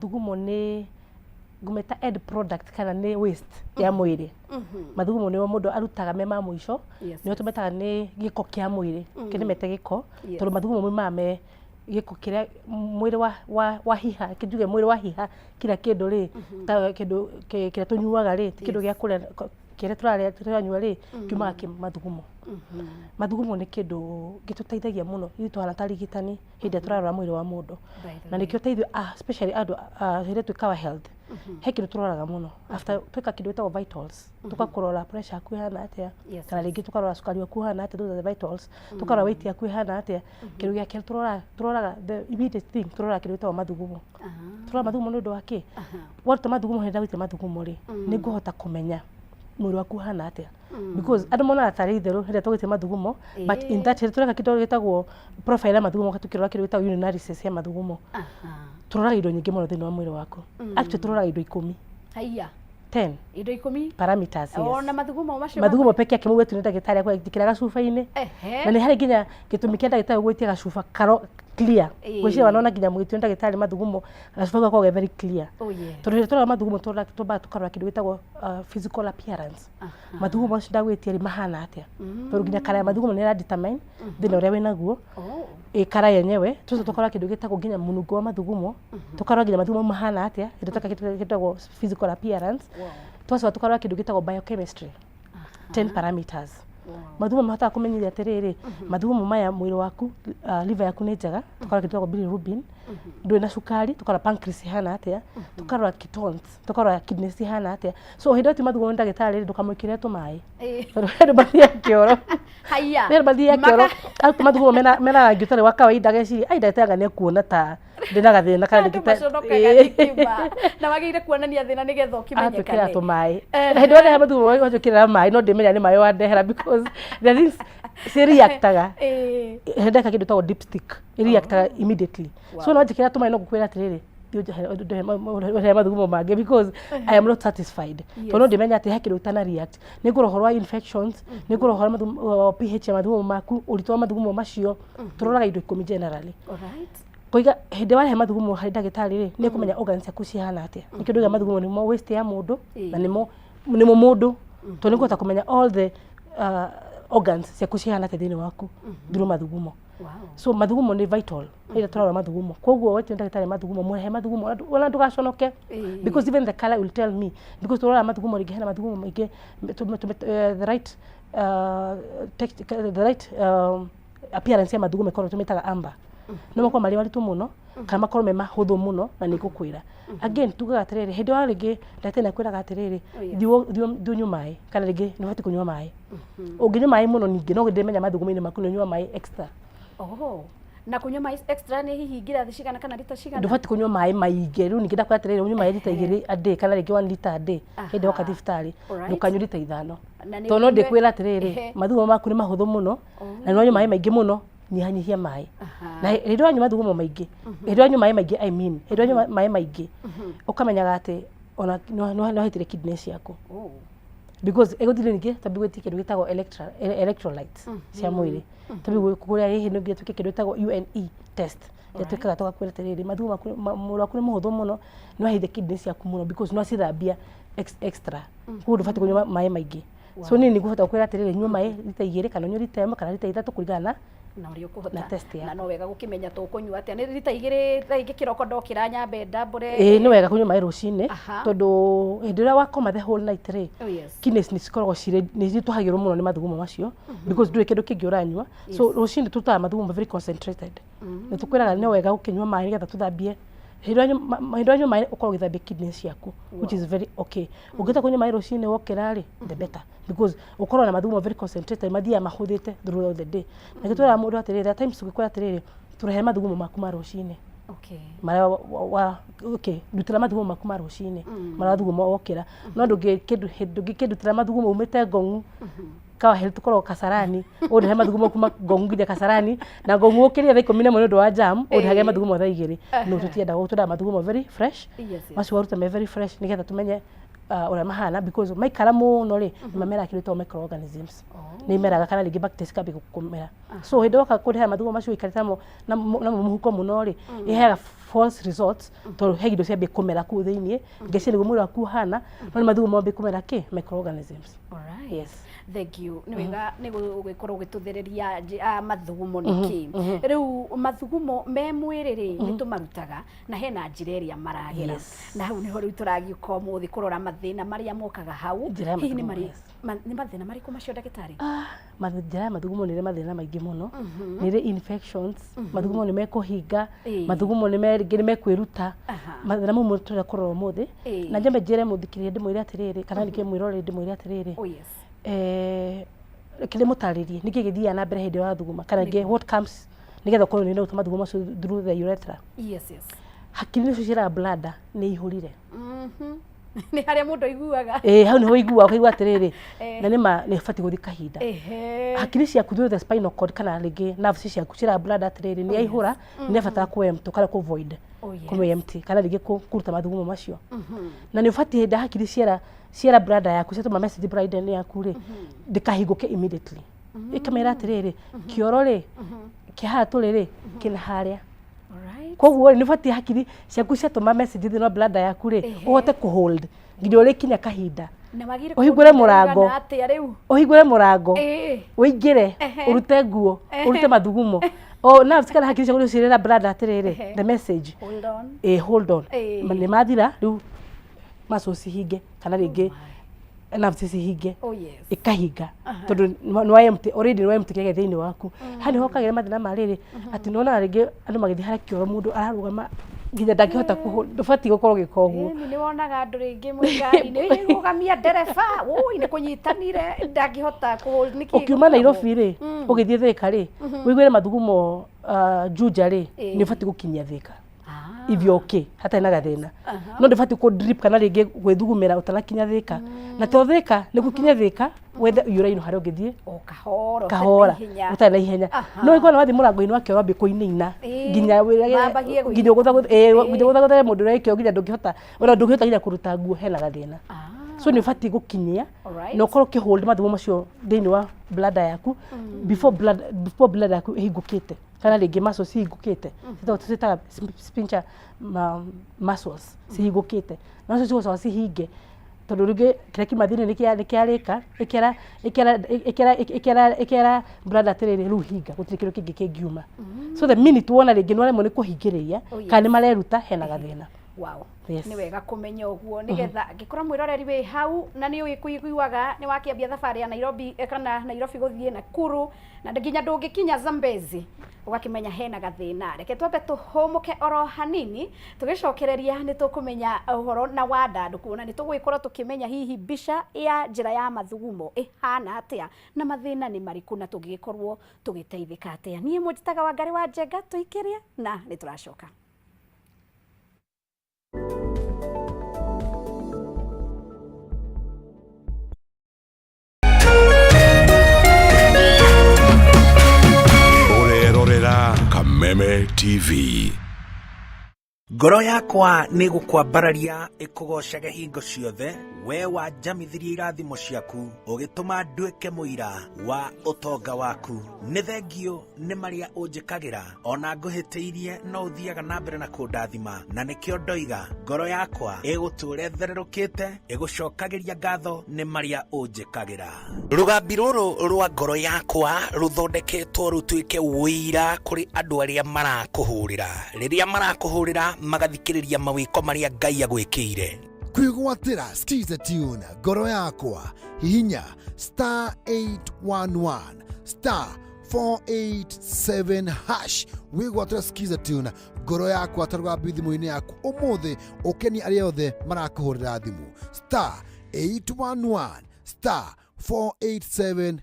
Mathugumo nĩ ngũmeta end product kana nĩ waste ya mwĩrĩ. Mathugumo nĩmo mũndũ arutaga me ma mũico, nĩmo tũmetaga nĩ gĩko kĩa mwĩrĩ, reke ndĩmete gĩko, tondũ mathugumo maumaga me gĩko kĩrĩa mwĩrĩ wahiha, reke njuge mwĩrĩ wahiha kila kĩndũ rĩ, ta kĩndũ kĩrĩa tũnyuaga rĩ, ti kĩndũ gĩa kũrĩa, kĩrĩa tũrarĩa tũranyua rĩ, kiumaga kĩ mathugumo. Mathugumo nĩ kĩndũ gĩtũteithagia mũno ithuĩ tũhana ta arigitani hĩndĩ ĩrĩa tũrarora mwĩrĩ wa mũndũ. Na nĩkĩo ta ithuĩ especially andũ hĩndĩ ĩrĩa twĩkaga health, he kĩndũ tũroraga mũno. After tweka kĩndũ gĩtagwo vitals, tũgakũrora pressure yaku ĩhana atĩa, kana rĩngĩ tũkarora cukari waku ũhana atĩa, those are the vitals, tũkarora weight yaku ĩhana atĩa. Kĩndũ gĩa kerĩ tũroraga, tũroraga the immediate thing, tũroraga kĩndũ gĩtagwo mathugumo. Tũroraga mathugumo nĩ ũndũ wa kĩ? Waruta mathugumo hĩndĩ ĩrĩa ndagũitia mathugumo rĩ, nĩ ngũhota kũmenya mwĩrĩ waku ũhana atĩa. Because andũ monaga tarĩ itherũ rĩrĩa tũgĩtie mathugumo, but in that rĩrĩa tũreka kĩndũ gĩtagwo profile ya mathugumo, tukĩrora kĩndũ gĩtagwo urine analysis ya mathugumo, tũroraga indo nyingĩ mũno thĩinĩ wa mwĩrĩ waku. Actually tũroraga indo 10. Haiya. 10. Indo 10. Parameters, yes. Ona mathugumo macio. Mathugumo peke yake mau nĩ ndagĩtarĩ akwĩkĩra gacuba-inĩ. Na nĩ harĩ nginya gĩtũmi kĩa ndagĩtarĩ gwĩtia gacuba karo clear. Ngwĩciria wanona nginya mũgĩtio nĩ ndagĩtarĩ mathugumo, gacuba gakoragwo ge very clear. Tondũ rĩrĩa tũrora mathugumo tũmbaga tũkarora kĩndũ gĩtagwo physical appearance. Mathugumo macio ndagwĩtia rĩ mahana atĩa? Tondũ nginya kara ya mathugumo nĩ ĩra determine thĩna ũrĩa wĩnaguo. Ĩ kara yenyewe, tũcoke tũkarora kĩndũ gĩtagwo nginya mũnungo wa mathugumo, tũkarora nginya mathugumo mahana atĩa, hĩndĩ tweka kĩndũ gĩtagwo physical appearance. Twacoka tũkarora kĩndũ gĩtagwo biochemistry, 10 parameters. Mathugumo mahotaga kũmenyithia atĩrĩrĩ, mathugumo maya mwĩrĩ waku, liver yaku nĩ njega, tũkarora kĩndũ gĩtagwo bilirubin, ndũrĩ na cukari, tũkarora pancreas ĩhana atĩa, tũkarora ketones, tũkarora kidneys ihana atĩa. So hĩndĩ ĩyo mathugumo nĩ ndagĩtarĩ rĩ, ndũkamwĩkĩre tũmaĩ. Tondũ andũ mathiaga kĩoro. Haiya. Andũ mathiaga kĩoro, aruta mathugumo mena rangi ũtarĩ wa kawaida ageciria, ai ndagĩtarĩ anga nĩekuona ta ndĩna gathĩna kana Andũ maconokaga nĩkĩma. Na wagĩrĩire kuonania thĩna nĩgetha ũkĩmenyekane. Atwĩkĩra tũmaĩ. Na hĩndĩ ĩrĩa mathugumo wanjĩkĩrĩra maĩ no ndĩmenya nĩ maĩ wandehera because the things ci reactaga. Hĩndĩ ndeka kĩndũ gĩtagwo dipstick, ĩ reactaga immediately. So no njĩkĩra tũmaĩ no ngũkwĩra atĩrĩrĩ, ũhe mathugumo mangĩ because I am not satisfied. Tondũ no ndĩmenya atĩ he kĩndũ gĩtana react. Nĩ ngũrora ũhoro wa infections, nĩ ngũrora ũhoro wa pH ya mathugumo maku, ũritũ wa mathugumo macio, tũroraga indo 10 generally. Kũiga hĩndĩ warehe mathugumo harĩ ndagĩtarĩ rĩ, nĩ ũkũmenya organs ciaku cihana atĩa. Nĩkĩo ndauga mathugumo nĩmo waste ya mũndũ na nĩmo mũndũ, tondũ nĩ ũkũhota kũmenya all the organs ciaku cihana atĩa thĩinĩ waku through mathugumo. So mathugumo nĩ vital rĩrĩa tũrarora mathugumo. Koguo wetie ndagĩtarĩ mathugumo, mũrehe mathugumo ona ndũgaconoke, because even the color will tell me, because tũrora mathugumo rĩngĩ hena mathugumo maingĩ the right text, the right appearance ya mathugumo ĩkorwo tũmĩtaga amber. No makorwo marĩ maritũ mũno kana makorwo me mahũthũ mũno, na nĩ ngũkwĩra again tugaga atĩrĩrĩ, hĩndĩ wa rĩngĩ ndagĩtarĩ nĩ akwĩraga atĩrĩrĩ, thiĩ ũnyue maĩ, kana rĩngĩ nĩ ũbatiĩ kũnyua maĩ. Ũngĩnyua maĩ mũno ningĩ no ndĩmenya mathugumo-inĩ maku nĩ ũnyua maĩ extra. Oh. Na kũnyua maĩ extra nĩ hihi ngirathi cigana kana rita cigana? Ndũbatiĩ kũnyua maĩ maingĩ. Rĩu ningĩ ndakwĩra atĩrĩrĩ, ũnyue maĩ rita 2 a day kana rĩngĩ 1 liter a day hĩndĩ woka thibitarĩ, ndũkanyue rita 5. Na nĩ Tondũ no ũnyue- ndĩkwĩra atĩrĩrĩ, mathugumo maku nĩ mahũthũ mũno na nĩ wanyua maĩ maingĩ mũno, nyihanyihia maĩ. Na hĩndĩ ĩrĩa wanyua mathugumo maingĩ, hĩndĩ ĩrĩa wanyua maĩ maingĩ, I mean, hĩndĩ ĩrĩa wanyua maĩ maingĩ, ũkamenyaga atĩ ona nĩ wahĩtĩria kidneys ciaku. Because ĩgũthiĩ ningĩ tondũ gwĩtia kĩndũ gĩtagwo electrolytes cia mwĩrĩ. Tondũ kũrĩa hihi nĩ twĩke kĩndũ gĩtagwo UNE test. Ĩrĩa twĩkaga tũgakwĩra atĩrĩrĩ, mathugumo maku, mwĩrĩ waku nĩ mũhũthũ mũno, nĩ wahithia kidneys ciaku mũno because nĩ wacithambia extra. Koguo ndũbatiĩ kũnyua maĩ maingĩ. So niĩ nĩ ngũhota gũkwĩra atĩrĩrĩ, nyua maĩ rita 2 kana ũnyue rita 1 kana rita 3 kũringana na na ũrĩa ũkũhota. Na test yaku. Na no wega gũkĩmenya tũkũnyua atĩa. Nĩ rita 2 thaa ingĩ kĩroko ndokĩra nyambe ndambũre. Ĩĩ nĩ wega kũnyua maĩ rũcinĩ, tondũ hĩndĩ ĩrĩa wakoma the whole night rĩ, Oh yes. kidneys nĩ cikoragwo cirĩ nĩ citũhagĩrwo mũno nĩ mathugumo macio because ndũrĩ kĩndũ kĩngĩ ũranyua. So rũcinĩ tũrutaga mathugumo very concentrated. Nĩ tũkwĩraga nĩ wega gũkĩnyua maĩ nĩgetha tũthambie. Hĩndĩ ĩrĩa wanyua maĩ ũkorwo ũgĩthambia kidneys ciaku, which is very okay. Ũngĩhota kũnyua maĩ rũcinĩ wokĩra rĩ, the better, because ũkorwo na mathugumo very concentrated mathiaga mahũthĩte throughout the day. Na nĩkĩo twĩraga mũndũ atĩrĩrĩ, there are times tũngĩkwĩra atĩrĩrĩ, tũrehe mathugumo maku ma rũcinĩ. Marĩa wa okay, ndutĩra mathugumo maku ma rũcinĩ, marĩa mathugumo wokĩra. No ndũngĩkĩndutĩra mathugumo umĩte Ngong'u, kawa health tũkoragwo Kasarani, ũndehe mathugumo kuma Ngong'u nginya Kasarani, na Ngong'u ũkĩrĩa thaa 11 nĩ ũndũ wa jam, ũndehage mathugumo thaa 2. No tũtiendaga ũguo, twendaga mathugumo very fresh. Macio waruta me very fresh nĩgetha tũmenye ũrĩa mahana, because maikara mũno rĩ, nĩ mameraga kĩndũ gĩtagwo microorganisms. Nĩ imeraga kana rĩngĩ bacteria cikambia kũmera. So hĩndĩ woka kũrehe mathugumo macio ũikarĩte namo namo mũhuko mũno rĩ, ĩheaga false results, tondũ he indo ciambie kũmera kũu thĩiniĩ, ngeciria nĩguo mwĩrĩ waku ũhana, no nĩ mathugumo mambie kũmera kĩ microorganisms. Alright. Yes. Thank you. Nĩ wega nĩ gũgĩkorwo ũgĩtũthereria mathugumo nĩkĩ. Rĩu mathugumo me mwĩrĩ rĩ, nĩ tũmarutaga na hena njĩra ĩrĩa maragera. Na hau nĩho rĩu tũragĩũka ũmũthĩ kũrora mathĩna marĩa mokaga hau. Njĩra ya Hihi nĩ mathugumo, marĩ yes. nĩ mathĩna marĩkũ macio, ndagĩtarĩ? Ah, njĩra ya mathugumo nĩ ĩrĩ mathĩna maingĩ mũno. Nĩ ĩrĩ infections, mathugumo nĩ mekũhinga, mathugumo nĩ rĩngĩ nĩ mekwĩruta. Mathĩna mau tũrenda kũrora ũmũthĩ. Na nyambe njĩre mũthikĩrĩria, ndĩmwĩre atĩrĩrĩ, kana ningĩ mwĩroreri ndĩmwĩre atĩrĩrĩ, Oh yes. Reke ndĩmũtarĩrie nĩkĩ gĩthiaga na mbere hĩndĩ ĩyo wathuguma, kana rĩngĩ what comes nĩgetha ũkorwo nĩ ũraruta mathugumo macio through the urethra. Hakiri nĩcio ciĩraga bladder nĩ ihũrire. Nĩ harĩa mũndũ aiguaga. Ĩĩ, hau nĩho ũiguaga, ũkaigua atĩrĩrĩ, na nĩma nĩ ũbatiĩ gũthiĩ kahinda. Hakiri ciaku through the spinal cord kana rĩngĩ nerves ciaku ciĩraga bladder atĩrĩrĩ, nĩ yaihũra, nĩ yabatara kũ empty kana kũ void, kũ empty kana rĩngĩ kũruta mathugumo macio. Na nĩ ũbatiĩ hĩndĩ hakiri ciera bladder yaku, ciatũma message bladder yaku rĩ, ndĩkahingũke immediately. Ĩkamera atĩrĩrĩ, kĩoro rĩ, kĩa haha tũrĩ rĩ, kĩna harĩa. Koguo rĩ, nĩ ũbatiĩ hakiri ciaku ciatũma message thĩinĩ wa bladder yaku rĩ, ũhote kũ hold nginya ũrĩkinya kahinda. Na wagĩrĩire Ũhingũre kũrinda mũrango. ũigana atĩa rĩu? Ũhingũre mũrango, ũingĩre, ũrute nguo, ũrute mathugumo. O nerves kana hakiri ciaku nĩciĩrĩra bladder atĩrĩrĩ, the message. Hold on. Hold on. Nĩ mathira rĩu muscles cihinge kana rĩngĩ nerves cihinge. Oh yes. Ĩkahinga tondũ nĩ wa empty already, nĩ wa empty kĩrĩa thĩinĩ waku. Haha nĩho hokagĩra mathĩna ma rĩrĩ, atĩ nĩwonaga rĩngĩ andũ magĩthiĩ harĩa kĩoro, mũndũ ararũgama nginya ndangĩhota kũhũ. Ndũbatiĩ gũkorwo ũgĩka ũguo. Ĩni nĩ wonaga andũ rĩngĩ mwĩ ngari-inĩ, "Ĩ, rũgamia ndereba, ũi nĩ kũnyitanire, ndangĩhota kũ nĩkĩ Ũkiuma gũkoragwo?" Nairobi rĩ, ũgĩthiĩ Thĩka rĩ, ũiguĩre mathugumo Juja rĩ, nĩ ũbatiĩ gũkinyia Thĩka if you're okay, hatarĩ na gathĩna. No ndũbatiĩ kũ drip kana rĩngĩ gwĩthugumĩra ũtanakinya Thĩka. Na to Thĩka, nĩguo ũkinye Thĩka wethe urine harĩa ũngĩthiĩ O kahora, ũtarĩ na kahora, ihenya. ũtarĩ na ihenya. No ĩkorwo wathiĩ mũrango-inĩ wa kĩoro wambie kũinaina nginya Mambagie nginya nginya ũgũthagũthage mũndũ ũrĩa wĩ kĩoro, nginya ndũngĩhota, ona ndũngĩhota nginya kũruta nguo, hena gathĩna. So nĩ ũbatiĩ gũkinyia na ũkorwo ũkĩhold mathugumo macio thĩinĩ wa bladder yaku before bladder yaku ĩhingũkĩte kana rĩngĩ muscles cihingũkĩte. Tũcitaga sphincter muscles cihingũkĩte, nacio cigũcoka cihinge, tondũ rĩngĩ kĩrĩa kiuma thĩinĩ nĩ kĩarĩka, ĩkera ĩkera ĩkera ĩkera ĩkera bladder atĩrĩrĩ, rĩu hinga, gũtirĩ kĩndũ kĩngĩ kĩngiuma. So the minute wona rĩngĩ nĩ waremwo nĩ kũhingĩrĩria kana nĩ mareruta, hena gathĩna. Wow. Yes. Nĩ wega kũmenya ũguo nĩgetha angĩkorwo mwĩroreri wĩ hau na nĩ ũĩ kũiguaga nĩ wakĩambia thabarĩ ya Nairobi, kana Nairobi gũthiĩ Nakuru na nginya ndũngĩkinya Zambezi, ũgakĩmenya hena gathĩna. Reke twambe tũhũmũke oro hanini, tũgĩcokereria nĩ tũkũmenya ũhoro na wandandũku, na nĩ tũgũgĩkorwo tũkĩmenya hihi mbica ya njĩra ya mathugumo ĩhana atĩa na mathĩna nĩ marĩkũ na tũngĩgĩkorwo tũgĩteithĩka atĩa. Niĩ mũnjĩtaga Wangarĩ wa Njenga, tũikĩrie na nĩ tũracoka. Ũrerorera Kameme TV. Ngoro yakwa nĩ gũkwambararia ĩkũgocage hingo ciothe, we wanjamithirie irathimo ciaku, ũgĩtũma nduĩke mũira wa ũtonga waku. Nĩ thengio nĩ marĩa ũnjĩkagĩra, ona ngũhĩtĩirie no ũthiaga na mbere na kũndathima, na nĩkĩo ndoiga ngoro yakwa ĩgũtũũra ĩthererũkĩte ĩgũcokagĩria ngatho nĩ marĩa ũnjĩkagĩra. Rũgambi rũrũ rwa ngoro yakwa rũthondeketwo rũtuĩke ũira kũrĩ andũ arĩa marakũhũrĩra, rĩrĩa marakũhũrĩra magathikĩrĩria mawĩko marĩa Ngai agwĩkĩire. Kwĩgwatĩra Skiza Tune ngoro yakwa, hihinya star 811 star 487 hash, wĩgwatĩra Skiza Tune ngoro yakwa ta rũgambi thimũ-inĩ yaku ũmũthĩ, ũkenie arĩa othe marakũhũrĩra thimũ. Star 811 star 487.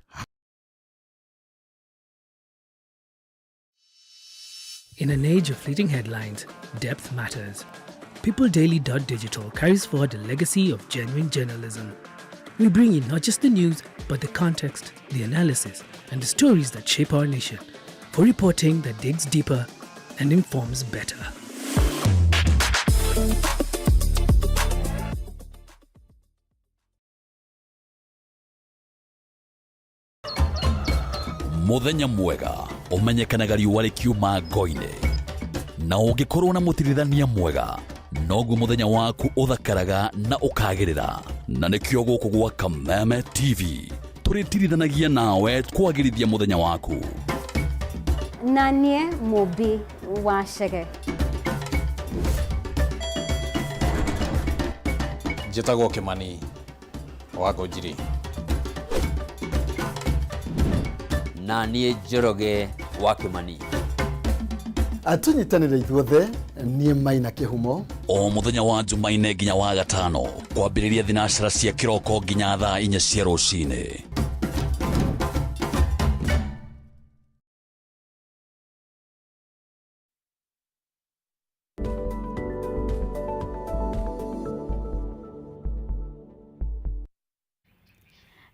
In an age of fleeting headlines, depth matters. PeopleDaily.digital carries forward a legacy of genuine journalism. We bring you not just the news, but the context, the analysis, and the stories that shape our nation, for reporting that digs deeper and informs better. Mũthenya mwega ũmenyekanaga riũa rĩkiuma ngo-inĩ. Na ũngĩkorwo na mũtirithania mwega, noguo mũthenya waku ũthakaraga na ũkagĩrĩra. Na nĩkĩo gũkũ gwa Kameme TV tũrĩtirithanagia nawe kwagĩrithia mũthenya waku. Na niĩ Mũmbi wa Chege. Njĩtagwo Kĩmani wa Ngũnjiri. Na niĩ Njoroge wa Kĩmani. Tũnyitanĩre ithuothe, niĩ Maina Kĩhumo. O mũthenya wa Jumaine nginya wa gatano, kwambĩrĩria thinacara cia kĩroko nginya thaa 4 cia rũcinĩ.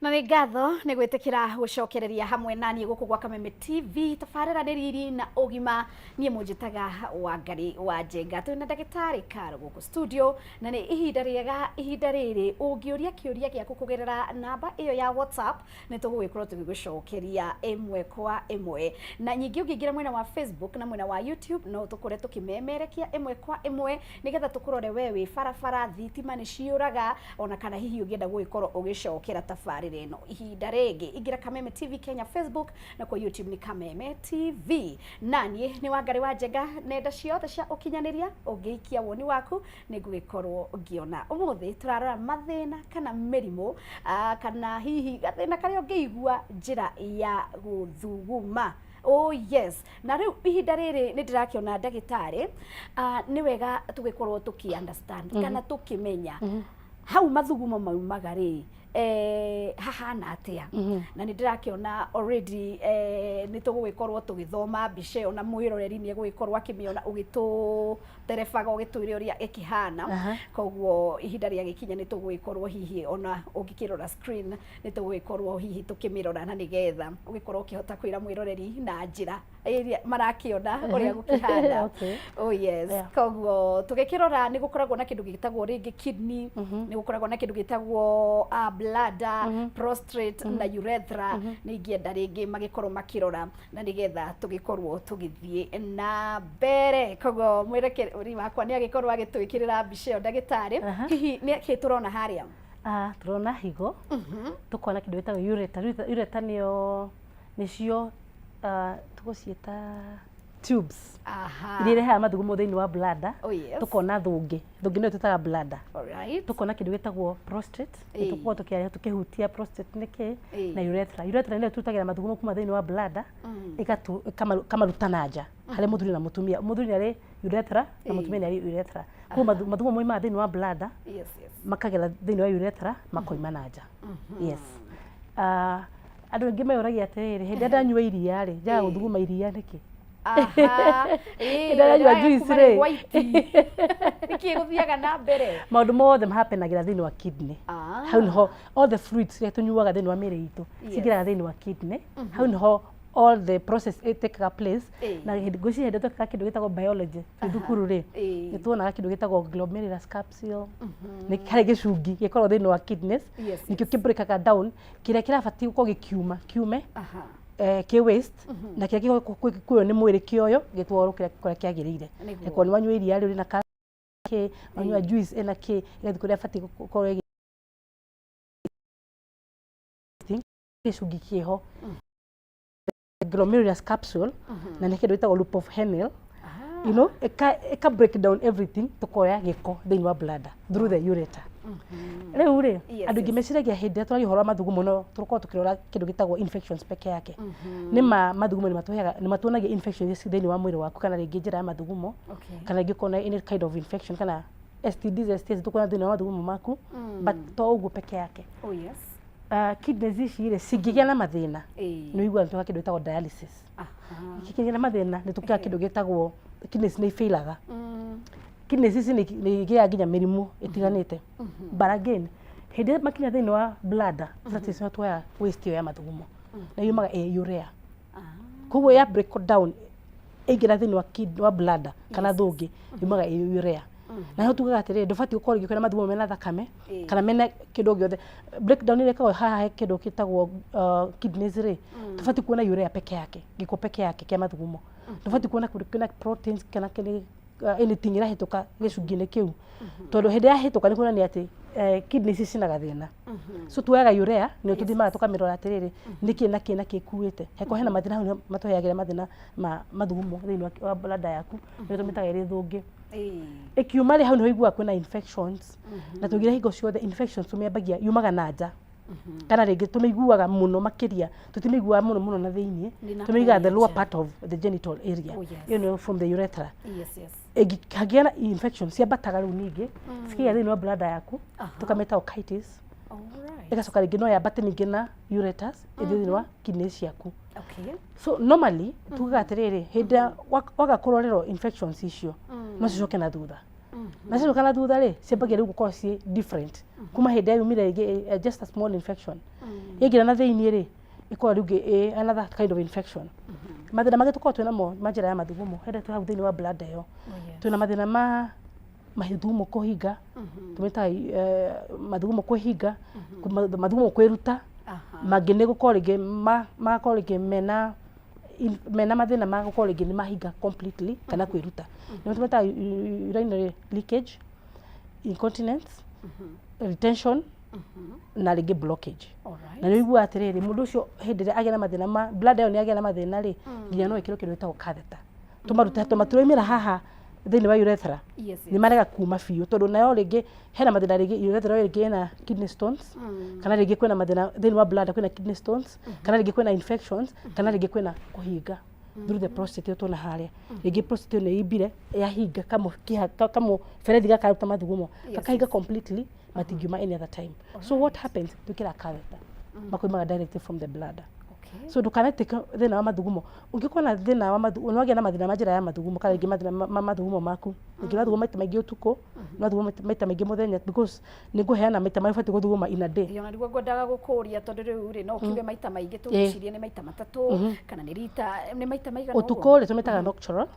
Na nĩ ngatho nĩ gwĩtĩkĩra gũcokereria hamwe na niĩ gũkũ gwa Kameme TV. Tabarĩra nĩ riri na ũgima, niĩ mũnjĩtaga Wangari wa Njenga. Twĩ na ndagĩtarĩ Karo gũkũ studio, na nĩ ihinda rĩega, ihinda rĩrĩ ũngĩũria kĩũria gĩaku kũgerera namba ĩyo ya WhatsApp, nĩ tũgũgĩkorwo tũgĩgũcokeria ĩmwe kwa ĩmwe. Na nyingĩ ũngĩingĩra mwena wa Facebook na mwena wa YouTube, no tũkore tũkĩmemerekia ĩmwe kwa ĩmwe, nĩgetha tũkũrore we wĩ barabara, thitima nĩ ciũraga, ona kana hihi ũngĩenda gũgĩkorwo ũgĩcokera tabarĩra ĩno ihinda rĩngĩ. Ingĩra Kameme TV Kenya Facebook, na kwa YouTube nĩ Kameme TV. Na niĩ nĩ Wangari wa Njenga, nenda ciothe cia ũkinyanĩria ũngĩikia woni waku nĩ ngũgĩkorwo ngĩona. Ũmũthĩ tũrarora mathĩna kana mĩrimũ, kana hihi gathĩna karĩa ũngĩigua njĩra ya gũthuguma. Oh yes, na rĩu ihinda rĩrĩ nĩ ndĩrakĩona ndagĩtarĩ, nĩ wega tũgĩkorwo tũkĩ understand kana tũkĩmenya hau mathugumo maumaga rĩ, hahana atĩa. Na nĩ ndĩrakĩona already, nĩ tũgũgĩkorwo tũgĩthoma mbica ĩyo, na mwĩroreri nĩ egũgĩkorwo akĩmĩona ũgĩtũterebaga ũgĩtwĩre ũrĩa ĩkĩhana. Koguo ihinda rĩa gĩkinya nĩ tũgũgĩkorwo hihi ona ũngĩkĩrora screen, nĩ tũgũgĩkorwo hihi tũkĩmĩrora, na nĩgetha ũgĩkorwo ũkĩhota kwĩra mwĩroreri na njĩra ĩrĩa marakĩona ũrĩa gũkĩhana. Oh yes. Koguo tũgĩkĩrora, nĩ gũkoragwo na kĩndũ gĩtagwo rĩngĩ kidney, nĩ gũkoragwo na kĩndũ gĩtagwo bladder, prostate na urethra. Nĩ ingĩenda rĩngĩ magĩkorwo makĩrora, na nĩgetha tũgĩkorwo tũgĩthiĩ na mbere. Koguo mwĩrekeri wakwa nĩ agĩkorwo agĩtwĩkĩrĩra mbica ĩyo. Ndagĩtarĩ, hihi nĩ kĩ tũrona harĩa? Tũrona higo, tũkona kĩndũ gĩtagwo ureter. Ureter nĩyo nĩcio, tũgũciĩta tubes iria irehaga mathugumo thĩinĩ wa bladder. Oh yes. Tũkona thũngĩ, thũngĩ nĩyo twĩtaga bladder. Alright. Tũkona kĩndũ gĩtagwo prostate. Tũkorwo tũkĩaria tũkĩhutia prostate nĩ kĩ, na urethra. Urethra nĩyo tũrutagĩra mathugumo kuma thĩinĩ wa bladder, ĩkamaruta na nja harĩ mũthuri na mũtumia. Mũthuri nĩ arĩ urethra na mũtumia nĩ arĩ urethra. Koguo mathugumo moimaga thĩinĩ wa bladder, makagera thĩinĩ wa urethra, makoima na nja. Yes. Andũ aingĩ meyũragia atĩrĩrĩ, hĩndĩ ĩrĩa ndanyua iria rĩ, njaga gũthuguma iria nĩkĩ? Hĩndĩ ĩrĩa ndanyua juice rĩ? Nĩkĩ gũthiaga na mbere? Maũndũ mothe mahapenagĩra thĩinĩ wa kidney. Hau nĩho all the fluids iria tũnyuaga thĩinĩ wa mĩĩrĩ itũ cingĩraga thĩinĩ wa kidney. Hau nĩho all the process ĩtĩkaga place. Na hĩndĩ, ngwĩciria hĩndĩ ĩrĩa twekaga kĩndũ gĩtagwo biology twĩ thukuru rĩ, nĩ tuonaga kĩndũ gĩtagwo glomerulus capsule. Nĩ harĩ gĩcungi gĩkoragwo thĩinĩ wa kidneys, nĩkĩo kĩ down kĩrĩa kĩrabatiĩ gũkorwo gĩkiuma kiume, kĩ waste, na kĩrĩa gĩkuoywo nĩ mwĩrĩ kĩoyo gĩtwarwo kũrĩa kũrĩa kĩagĩrĩire. Angĩkorwo nĩ wanyua iria rĩ rĩna kĩ, wanyua juice ĩna kĩ, ĩgathiĩ kũrĩa ĩbatiĩ gũkorwo ĩgĩ gĩcungi kĩho, glomerulus capsule, na nĩ kĩndũ gĩtagwo loop of Henle, ĩka break down everything, tũkoya gĩko thĩinĩ wa bladder through the ureter. Rĩu rĩ, andũ aingĩ meciragia hĩndĩ ĩrĩa tũraria ũhoro wa mathugumo no tũkorwo tũkĩrora kĩndũ gĩtagwo infections peke yake. Nĩ ma mathugumo nĩ matũheaga, nĩ matuonagia infections thĩinĩ wa mwĩrĩ waku, kana rĩngĩ njĩra ya mathugumo, kana rĩngĩ ũkona any kind of infection kana STDs, STIs tũkuona thĩinĩ wa mathugumo maku, but to ũguo peke yake. Oh yes. Kidneys ici rĩ, cingĩgĩa na mathĩna, nĩ ũiguaga nĩ kĩndũ gĩtagwo dialysis. Kĩngĩgĩa na mathĩna, nĩ tũkĩaga kĩndũ gĩtagwo kidneys nĩ ifailaga. Kidneys ici nĩ igĩaga nginya mĩrimũ ĩtiganĩte. But again, hĩndĩ ĩrĩa makinya thĩinĩ wa bladder, that is tuoya waste ĩyo ya mathugumo, na yumaga ĩ urea. Koguo ya break down, ĩingĩra thĩinĩ wa wa bladder kana thũngĩ, yumaga ĩ urea. Na nĩho tugaga atĩrĩrĩ, ndũbatiĩ gũkorwo rĩngĩ kwĩna mathugumo mena thakame kana mena kĩndũ o gĩothe. Breakdown ĩrĩa ĩkagwo haha he kĩndũ gĩtagwo kidneys rĩ, tũbatiĩ kuona urea peke yake, gĩko peke yake kĩa mathugumo. Ndũbatiĩ kuona kũndũ kwĩna proteins kana kĩrĩ anything ĩrahĩtũka gĩcungi-inĩ kĩu, tondũ hĩndĩ yahĩtũka nĩ kuonania atĩ kidneys ici cina gathĩna. So tuoyaga urea nĩyo tũthimaga tũkamĩrora atĩrĩrĩ, nĩkĩ na kĩ na kĩ ĩkuĩte. Heko hena mathĩna hau nĩho matũheagĩra mathĩna ma mathugumo thĩinĩ wa bladder yaku, nĩyo tũmĩtaga ĩrĩ thũngĩ. Ĩkiuma rĩ, hau nĩho ũiguaga kwĩna infections, na tũigire hingo ciothe infections tũmĩambagia yumaga na nja, kana rĩngĩ tũmĩiguaga mũno makĩria, tũtimĩiguaga mũno mũno na thĩiniĩ. Nĩ na Tũmĩiguaga the kũrĩa lower nja. part of the genital area. Oh, yes. From the urethra. Yes. Hangĩgĩa na infection, ciambataga rĩu ningĩ cikĩgĩa thĩinĩ wa bladder yaku, tũkamĩta orchitis. Ĩgacoka rĩngĩ no yambate ningĩ na ureters ĩthiĩ thĩinĩ wa kidneys ciaku. So normally tugaga atĩrĩrĩ, hĩndĩ ĩrĩa waga kũrorerwo infections icio, no cicoke na thutha, na cicoka na thutha rĩ, ciambagia rĩu gũkorwo ciĩ different kuma hĩndĩ ĩrĩa yumire rĩngĩ just a small infection yaingĩra na thĩiniĩ rĩ, ĩkorwo rĩu ĩ another kind of infection. Mathĩna mangĩ tũkoragwo twĩna mo ma njĩra ya mathugumo, hĩndĩ twĩ hau thĩinĩ wa bladder ĩyo, twĩna mathĩna ma mathugumo kũhinga, tũmĩtaga mathugumo kwĩhinga, mathugumo kwĩruta. Mangĩ nĩ gũkorwo rĩngĩ magakorwo rĩngĩ mena mathĩna ma gũkorwo rĩngĩ nĩ mahinga completely kana kwĩruta, nĩmo tũmĩtaga urinary leakage, incontinence, retention na rĩngĩ blockage. Na nĩ ũiguaga atĩrĩrĩ, mũndũ ũcio hĩndĩ ĩrĩa agĩa na mathĩna ma bladder ĩyo, nĩ agĩa na mathĩna rĩ, nginya no ĩkĩrwo kĩndũ gĩtagwo catheter, tũmarute tũmatũraumĩra haha thĩinĩ wa urethra. Nĩ marega kuma biũ, tondũ nayo rĩngĩ hena mathĩna, rĩngĩ urethra ĩyo rĩngĩ ĩna kidney stones, kana rĩngĩ kwĩna mathĩna thĩinĩ wa bladder, kwĩna kidney stones, kana rĩngĩ kwĩna infections, kana rĩngĩ kwĩna kũhinga through the prostate ĩyo tuona harĩa. Rĩngĩ prostate ĩyo nĩ imbire yahinga kamũkiha, kamũberethi gakaruta mathugumo, kakahinga completely, matingiuma any other time. So what happens, twĩkĩraga catheter, makoimaga directly from the bladder. So ndũkanetĩke thĩna wa mathugumo. Ũngĩkorwo na thĩna wa mathugumo, nĩwagĩa na mathĩna ma njĩra ya mathugumo, kana rĩngĩ mathĩna ma mathugumo maku, rĩngĩ ũrathuguma maita maingĩ ũtukũ, ũrathuguma maita maingĩ mũthenya, because nĩ ngũheana maita marĩa ũbatiĩ gũthuguma in a day. Ona nĩguo ngwendaga gũkũria, tondũ rĩu rĩ, no ũkiuge maita maingĩ, tũgĩcirie nĩ maita 3 kana nĩ rita, nĩ maita maigana ũguo? Ũtukũ rĩ, tũmĩtaga nocturnal.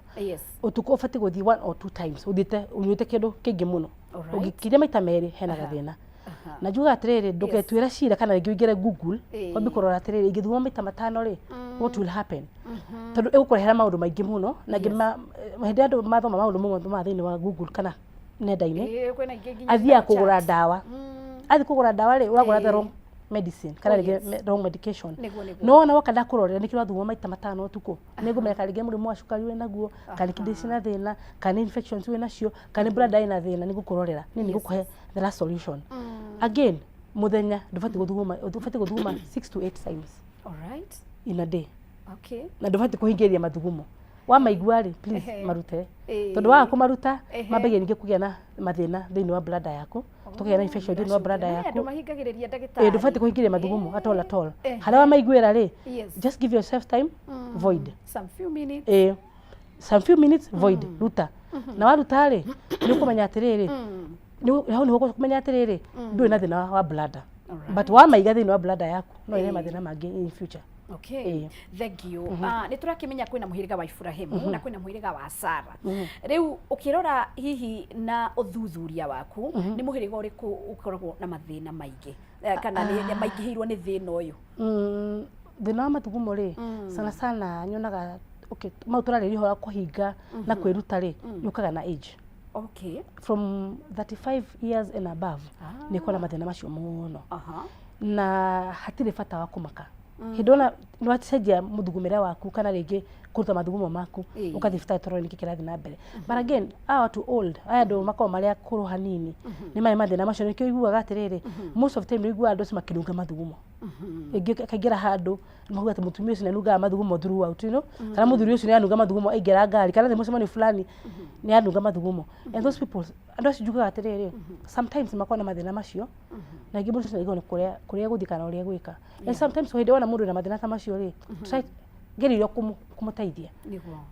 Ũtukũ ũbatiĩ gũthiĩ one or two times, ũthiĩte ũnyuĩte kĩndũ kĩingĩ mũno. Ũngĩkiria maita 2, hena gathĩna. Na njugaga atĩrĩrĩ, ndũgetuĩre cira kana rĩngĩ ũingĩre Google wambie kũrora atĩrĩrĩ, ingĩthuguma maita 5 rĩ, what will happen, tondũ ĩgũkũrehera maũndũ maingĩ mũno. Na angĩ hĩndĩ ĩrĩa andũ mathoma maũndũ mamwe ma thĩinĩ wa Google kana nenda-inĩ, Kwĩna ingĩ nginya athiaga citagwo kũgũra chat. ndawa. Athiĩ kũgũra ndawa rĩ, ũragũra the wrong medicine kana rĩngĩ wrong medication. Nĩguo. No wona woka ndakũrorera nĩkĩo ũrathuguma maita 5 ũtukũ, nĩ ngũmenya kana rĩngĩ mũrimũ wa cukari wĩ naguo, kana nĩ kidney cina thĩna, kana nĩ infections wĩ nacio, kana nĩ bladder ĩna thĩna. Nĩ ngũkũrorera, niĩ nĩ ngũkũhe the last solution. Again, mũthenya ndũbatiĩ gũthuguma 6 to 8 times in a day. Na ndũbatiĩ kũhingĩrĩria mathugumo. Wamaigua rĩ, please marute, tondũ waga kũmaruta, mambagia ningĩ kũgĩa na mathĩna thĩinĩ wa bladder yaku, tũkagĩa na infection thĩinĩ wa bladder Andũ yaku. mahingagĩrĩria, ndagĩtarĩ. Ĩ, ndũbatiĩ kũhingĩrĩria mathugumo at all, at all. Harĩa wamaiguĩra rĩ, just give yourself time, void. Some few minutes. Ĩ, some few minutes, void, ruta. Na waruta rĩ, nĩ ũkũmenya atĩrĩrĩ, hau nĩho ũkũmenya atĩrĩrĩ, ndũrĩ na thĩna wa bladder. But wamaiga thĩinĩ wa bladder yaku, no ĩrehe mathĩna mangĩ in future. Thank you. Nĩ tũrakĩmenya kwĩna mũhĩrĩga wa Iburahĩmu na kwĩna mũhĩrĩga wa Sara. Rĩu ũkĩrora hihi na ũthuthuria waku, nĩ mũhĩrĩga ũrĩkũ ũkoragwo na mathĩna maingĩ, kana nĩ maingĩhĩirwo nĩ thĩna ũyũ? Thĩna wa mathugumo rĩ, sana sana nyonaga, okay, mau tũrarĩria ũhoro wa kũhinga na kwĩruta rĩ, yũkaga na age. From 35 years and above nĩ kũna mathĩna macio mũno. Na hatirĩ bata wa kũmaka. Hĩndĩ ona nĩ wacenjia mũthugumĩre waku kana rĩngĩ kũruta mathugumo maku, ũgathiĩ thibitarĩ tũrore nĩkĩ kĩrathiĩ na mbere. But again, aya watu old, aya andũ makoragwo marĩ akũrũ hanini, nĩ marĩ mathĩna macio. Nĩkĩo ũiguaga atĩrĩrĩ, most of the time nĩ ũiguaga andũ acio makĩnunga mathugumo. Rĩngĩ akaingĩra handũ, mauga atĩ mũtumia ũcio nĩ anungaga mathugumo throughout, kana mũthuri ũcio nĩ anunga mathugumo aingĩra ngari, kana thĩ mũcemanio fulani nĩ anunga mathugumo. And those people, andũ acio njugaga atĩrĩrĩ, sometimes makoragwo na mathĩna macio, na ingĩ mũndũ ũcio nĩ kũrĩa kũrĩa gũthiĩ kana ũrĩa gwĩka. And sometimes hĩndĩ wona mũndũ wĩna mathĩna ta macio rĩ, try geria kũmũteithia.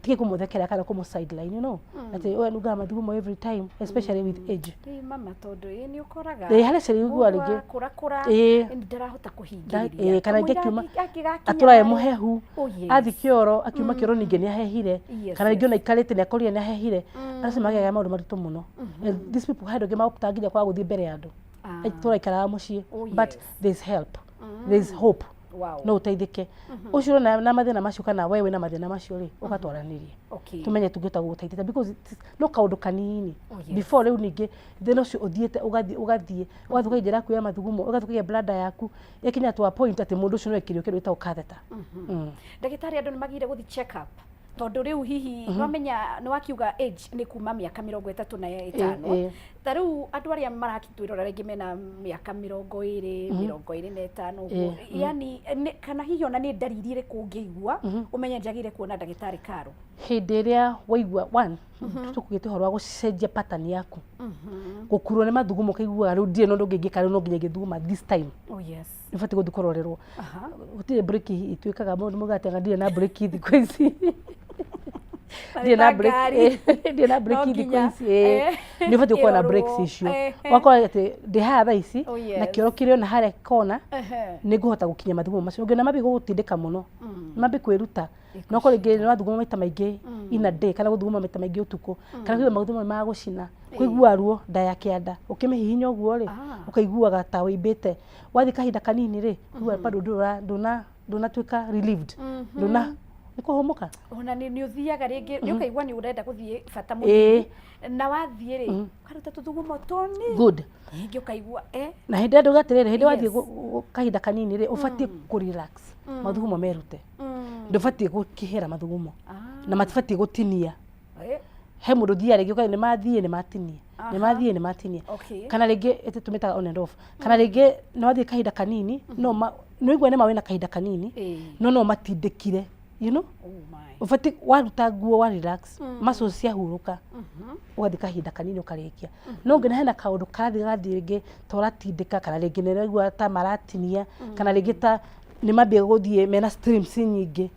Tige kũmũthekera kana kũmũ sideline, atĩ ũyũ anungaga mathugumo every time, especially with age. Ĩ mama, tondũ ĩ nĩ ũkoraga Ĩ, harĩa ciana ũiguaga mũndũ rĩngĩ akũrakũra ndarahota kũhingĩrĩria. Ĩ, kana Kamũira rĩngĩ akiuma angĩgakinya atũrae harĩa- mũhehu. Athi kĩoro, akiuma kĩoro ningĩ nĩ ahehire, kana rĩngĩ ona aikarĩte nĩ akorire nĩ ahehire. Andũ acio magĩaga maũndũ maritũ mũno. And these people, handũ angĩ maoptaga nginya kwaga gũthiĩ mbere ya andũ, tũraikaraga mũciĩ. But there's help, there's hope. No ũteithĩke ũcio ũrona na mathĩna macio, kana we wĩna mathĩna macio rĩ, ũgatwaranĩria tũmenye tũngĩhota gũgũteithia, because no kaũndũ kanini before rĩu ningĩ thĩna ũcio ũthiĩte ũgathiĩ ũgathiĩ ũgathiĩ ũkaingĩra yaku ya mathugumo, ũgathiĩ ũkaiga bladder yaku, ĩkinya to a point atĩ mũndũ ũcio no ekĩrio kĩndũ gĩtagwo catheter. Ndagĩtarĩ, andũ nĩ magire gũthiĩ check up, tondũ rĩu hihi nwamenya nĩ wakiuga age nĩ kuma mĩaka 35. Ta rĩu andũ arĩa marakĩtwĩrora rĩngĩ mena mĩaka 20, 25 ũguo, yani kana hihi ona nĩ ndariri ĩrĩkũ ũngĩigua ũmenye njagĩrĩire kuona ndagĩtarĩ karo? Hĩndĩ ĩrĩa waigua one, tũkugĩte ũhoro wa gũcenjia pattern yaku, gũkurwo nĩ mathugumo, ũkaiguaga rĩu ndirĩ na ũndũ ũngĩ ingĩka, rĩu no nginya ingĩthuguma this time, nĩ ũbatiĩ gũthiĩ kũrorerwo. Gũtirĩ breki ituĩkaga mũndũ mũgate anga ndirĩ na breki thikũ ici, ndirĩ na breki, ndirĩ na breki thikũ ici. Nĩ ũbatiĩ gũkorwo na brakes icio, ũgakorwo atĩ ndĩ haha thaa ici na kĩoro kĩrĩ ona harĩa kona, nĩ ngũhota gũkinya mathugumo macio. Ũngĩona mambie gũgũtindĩka mũno, mambie kwĩruta, no korwo rĩngĩ nĩ wathuguma maita maingĩ in a day, kana gũthuguma maita maingĩ ũtukũ, kana kũigua mathugumo ma gũcina, kũigua ruo nda ya kĩanda, ũkĩmĩhihinya ũguo rĩ, ũkaiguaga ta wĩimbĩte, wathiĩ kahinda kanini rĩ, ũkaigua bado ndũra ndũna ndũnatuĩka relieved, ndũna nĩ kũhũmũka. Ona nĩ ũthiaga rĩngĩ nĩ ũkaigua nĩ ũrenda gũthiĩ bata mũnini, na wathiĩ rĩ, ũkaruta tũthugumo tũnini. Rĩngĩ ũkaigua Na hĩndĩ ĩrĩa ndauga atĩrĩrĩ, hĩndĩ wathiĩ kahinda kanini rĩ, ũbatiĩ kũ relax mathugumo merute, ndũbatiĩ gũkĩhĩra mathugumo na matibatiĩ gũtinia. He mũndũ ũthiaga rĩngĩ ũkauga nĩ mathiĩ nĩ matinia, nĩ mathiĩ nĩ matinia, kana rĩngĩ ĩtĩ tũmĩtaga on and off, kana rĩngĩ nĩ wathiĩ kahinda kanini, no nĩ waigua nĩ ma wĩna kahinda kanini, no matindĩkire. Oh my. Ũbatiĩ waruta nguo, wa relax muscles ciahurũka, ũgathiĩ kahinda kanini ũkarĩkia. No ngĩna hena kaũndũ karathiĩ gathiĩ rĩngĩ ta ũratindĩka, kana rĩngĩ nĩ ũraigua ta maratinia, kana rĩngĩ ta nĩ mambia gũthiĩ mena streams nyingĩ,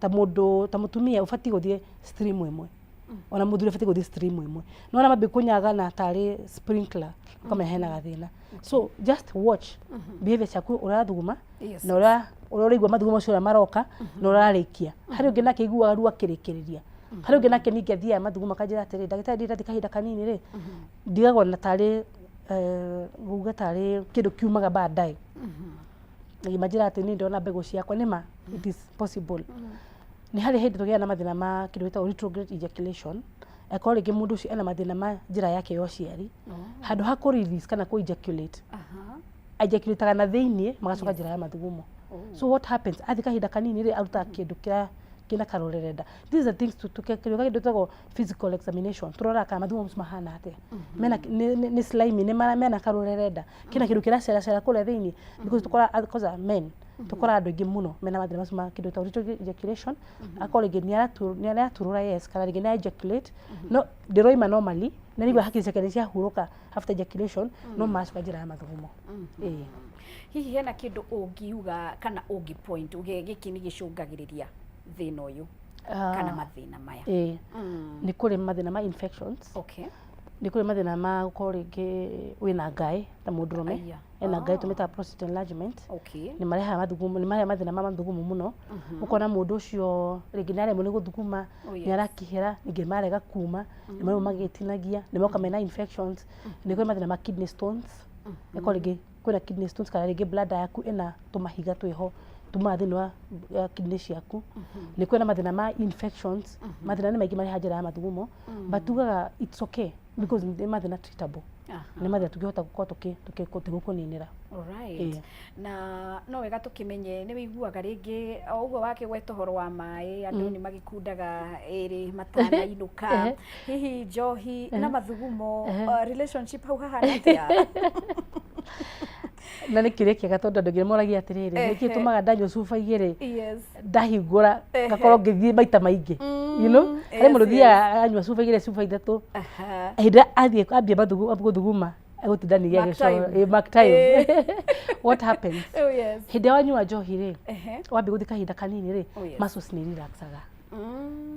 ta mũndũ ta mũtumia ũbatiĩ gũthiĩ stream ĩmwe, ona mũthuri ũbatiĩ gũthiĩ stream ĩmwe, no ona mambia kũnyagana tarĩ sprinkler, ũkamenya hena gathĩna. So just watch behavior ciaku, ũrathuguma na ũrĩa ũraigua mathugumo macio, ũrĩa maroka na ũrarĩkia. Harĩ ũngĩ nake aiguaga ruo akĩrĩkĩrĩria, harĩ ũngĩ nake ningĩ athiaga mathugumo akanjĩra atĩrĩ, "Ndagĩtarĩ, ndirĩ ndathiĩ kahinda kanini rĩ, ndigagwo na tarĩ nguga tarĩ kĩndũ kiumaga baadaye." Manjĩra atĩ niĩ ndĩrona mbegũ ciakwa nĩma. It is possible nĩ harĩ hĩndĩ tũgĩaga na mathĩna ma kĩndũ gĩtagwo retrograde ejaculation, akorwo rĩngĩ mũndũ ũcio ena mathĩna ma njĩra yake ya ũciari, handũ ha kũ release kana kũ ejaculate, ejaculataga na thĩiniĩ, magacoka njĩra ya mathugumo. So what happens, athiĩ kahinda kanini rĩ, arutaga kĩndũ kĩra kĩna karũrerenda. These are things tũkĩrĩa kĩndũ gĩtagwo physical examination, tũroraga kana mathugumo macio mahana atĩa, mena nĩ slimy, nĩ mena karũrerenda, kĩna kĩndũ kĩraceracera kũrĩa thĩiniĩ, because tũkoraga kwanza men, tũkoraga andũ aingĩ mũno mena mathĩna macio ma kĩndũ gĩtagwo retrograde ejaculation, akorwo rĩngĩ nĩ araturũra, yes, kana rĩngĩ nĩ ejaculate no ndĩroima normally, na nĩigua hakiri ciake nĩ ciahurũka after ejaculation, no maracoka njĩra ya mathugumo. Ĩĩ. Hihi hena kĩndũ ũngiuga kana ũngĩ point uge gĩkĩ nĩ gĩcũngagĩrĩria thĩna ũyũ kana mathĩna maya? Ĩĩ, nĩ kũrĩ mathĩna ma infections. Nĩ kũrĩ mathĩna ma gũkorwo rĩngĩ wĩna ngaĩ, ta mũndũrũme ena ngaĩ, tũmĩtaga prostate enlargement. Nĩ marehaga mathugumo, nĩ marehaga mathĩna ma mathugumo mũno, ũkona mũndũ ũcio rĩngĩ nĩ aremwo nĩ gũthuguma, nĩ arakĩhĩra, ningĩ marega kuma, nĩ maremwo magĩtinagia, nĩ moka mena infections. Nĩ kũrĩ mathĩna ma kidney stones, ĩkorwo rĩngĩ kwĩna kidney stones, kana rĩngĩ bladder yaku ĩna tũmahiga twĩho tumaga thĩinĩ wa kidney ciaku. Nĩ kwĩna mathĩna ma infections. Mathĩna nĩ maingĩ marehaga njĩra ya mathugumo, but tugaga it's okay because nĩ mathĩna treatable, nĩ mathĩna tũngĩhota gũkorwo tũgũkũninĩra. Alright. Na no wega tũkĩmenye nĩ wĩiguaga rĩngĩ o ũguo wakĩgweta ũhoro wa maĩ, andũ nĩ magĩkundaga ĩrĩ matanainũka, hihi njohi na mathugumo, relationship hau hahana atĩa? Na nĩ kĩũria kĩega, tondũ andũ aingĩ moragia atĩrĩrĩ, nĩkĩ tũmaga ndanyua cuba 2 ndahingũra ngakorwo ngĩthiĩ maita maingĩ? Harĩ mũndũ thiaga anyua cuba 2, cuba 3, hĩndĩ ĩrĩa athiĩ ambia gũthuguma egũtinda ningĩ Mark time. agĩcora. Mark time. What happens, hĩndĩ ĩrĩa wanyua njohi rĩ, wambia gũthiĩ kahinda kanini rĩ, muscles nĩ relaxaga.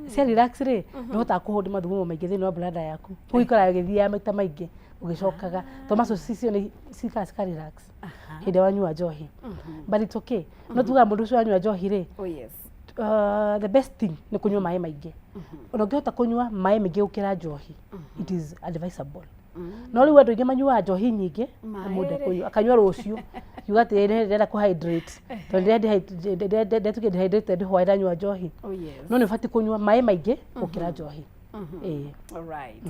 Cia relax rĩ, nĩ ũhotaga kũhold mathugumo maingĩ thĩinĩ wa bladder yaku, koguo ikaraga ĩgĩthiaga maita maingĩ ũgĩcokaga, to muscles icio nĩ cikaraga cika relax hĩndĩ ĩrĩa wanyua njohi. But it's okay, no tugaga mũndũ ũcio wanyua njohi rĩ, the best thing nĩ kũnyua maĩ maingĩ. Ona ũngĩhota kũnyua maĩ maingĩ gũkĩra njohi, it is advisable. No rĩu andũ aingĩ manyuaga njohi nyingĩ na Maĩ mũndũ rĩ. ekũnyua akanyua rũciũ. Kiuga atĩ nĩ ndĩrenda kũ hydrate tondũ ndĩrĩa dehydrated hwaĩ ndanyua njohi. Oh, yes. No nĩ ũbatiĩ kũnyua maĩ maingĩ gũkĩra njohi. Ĩĩ. Alright.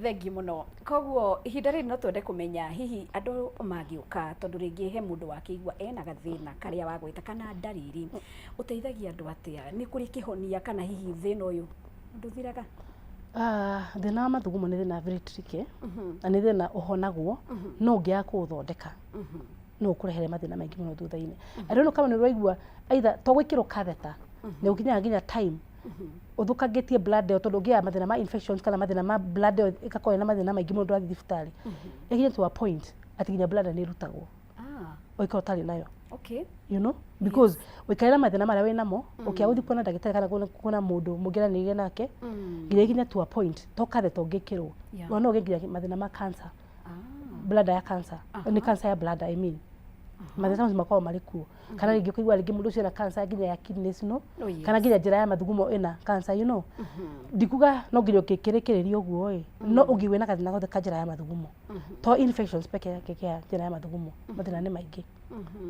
Thengiũ mũno. Koguo ihinda rĩrĩ no twende kũmenya hihi andũ mangĩũka, tondũ rĩngĩ he mũndũ wakĩigua ena gathĩna karĩa wagwĩta kana ndariri, ũteithagia andũ atĩa? Nĩ kũrĩ kĩhonia kana hihi thĩna ũyũ ndũthiraga? Ah, thĩna wa mathugumo nĩ thĩna very tricky na nĩ thĩna ũhonagwo, no ũngĩaga kũũthondeka no ũkũrehere mathĩna maingĩ mũno thutha-inĩ. I don't know kama nĩ ũraigua either to gwĩkĩrwo catheter, nĩ ũkinyaga nginya time ũthũkangĩtie bladder ĩyo, tondũ ũngĩaga mathĩna ma infections kana mathĩna ma bladder ĩyo ĩgakorwo ĩna mathĩna maingĩ mũno ndũrathiĩ thibitarĩ, ĩkinye to a point atĩ nginya bladder nĩ ĩrutagwo ũngĩkorwo ũtarĩ nayo. Because ũikare na mathĩna marĩa wĩ namo, ũkĩaga gũthiĩ kuona ndagĩtarĩ kana kuona mũndũ mũngĩaranĩria nake, nginya ikinye to a point to catheter ũngĩkĩrwo, ona no ũgĩe nginya mathĩna ma cancer, bladder ya cancer, nĩ cancer ya bladder, I mean, mathĩna macio makoragwo marĩ kuo, kana rĩngĩ ũkaigua rĩngĩ mũndũ ũcio ena cancer nginya ya kidneys, no kana nginya njĩra ya mathugumo ĩna cancer. Ndikuga no nginya ũkĩrĩkĩrĩria ũguo ĩ, no ũngĩigua na gathĩna gothe ka njĩra ya mathugumo, to infections peke yake ya njĩra ya mathugumo, mathĩna nĩ maingĩ,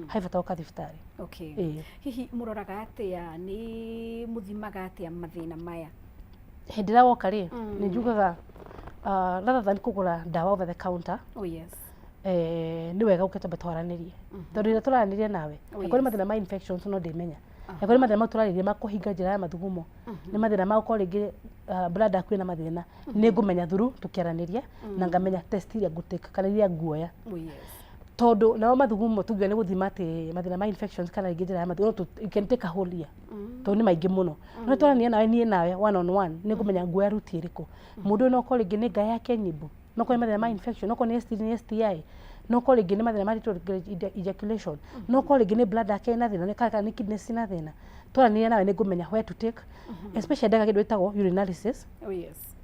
harĩ bata gũka thibitarĩ. Ĩĩ. Hihi mũroraga atĩa, nĩ mũthimaga atĩa mathĩna maya? Hĩndĩ ĩrĩa woka rĩ, nĩ njugaga rather than kũgũra ndawa over the counter, nĩ wega ũke twambe twaranĩrie, tondũ rĩrĩa tũraranĩria nawe, angĩkorwo nĩ mathĩna ma infections no ndĩmenya, angĩkorwo nĩ mathĩna mau tũrarĩria ma kũhinga njĩra ya mathugumo, nĩ mathĩna ma gũkorwo rĩngĩ bladder yaku ĩna mathĩna, nĩ ngũmenya through tũkĩaranĩria na ngamenya test iria ngũtake kana iria nguoya. Tondũ nao mathugumo tuge nĩ gũthima atĩ mathĩna ma infections kana rĩngĩ njĩra ya mathugumo, you can take a whole year tondũ nĩ maingĩ mũno. No twarania nawe, niĩ nawe one on one, nĩ ngũmenya nguoya route ĩrĩkũ. Mũndũ ũyũ no korwo rĩngĩ nĩ ngaĩ yake nyimbu, no korwo nĩ mathĩna ma infection, no korwo nĩ STD, nĩ STI, no korwo rĩngĩ nĩ mathĩna ma retrograde ejaculation, no korwo rĩngĩ nĩ bladder yake ĩna thĩna kana nĩ kidneys cina thĩna. Twaranĩria nawe nĩ ngũmenya where to take, especially ndeka kĩndũ gĩtagwo urinalysis.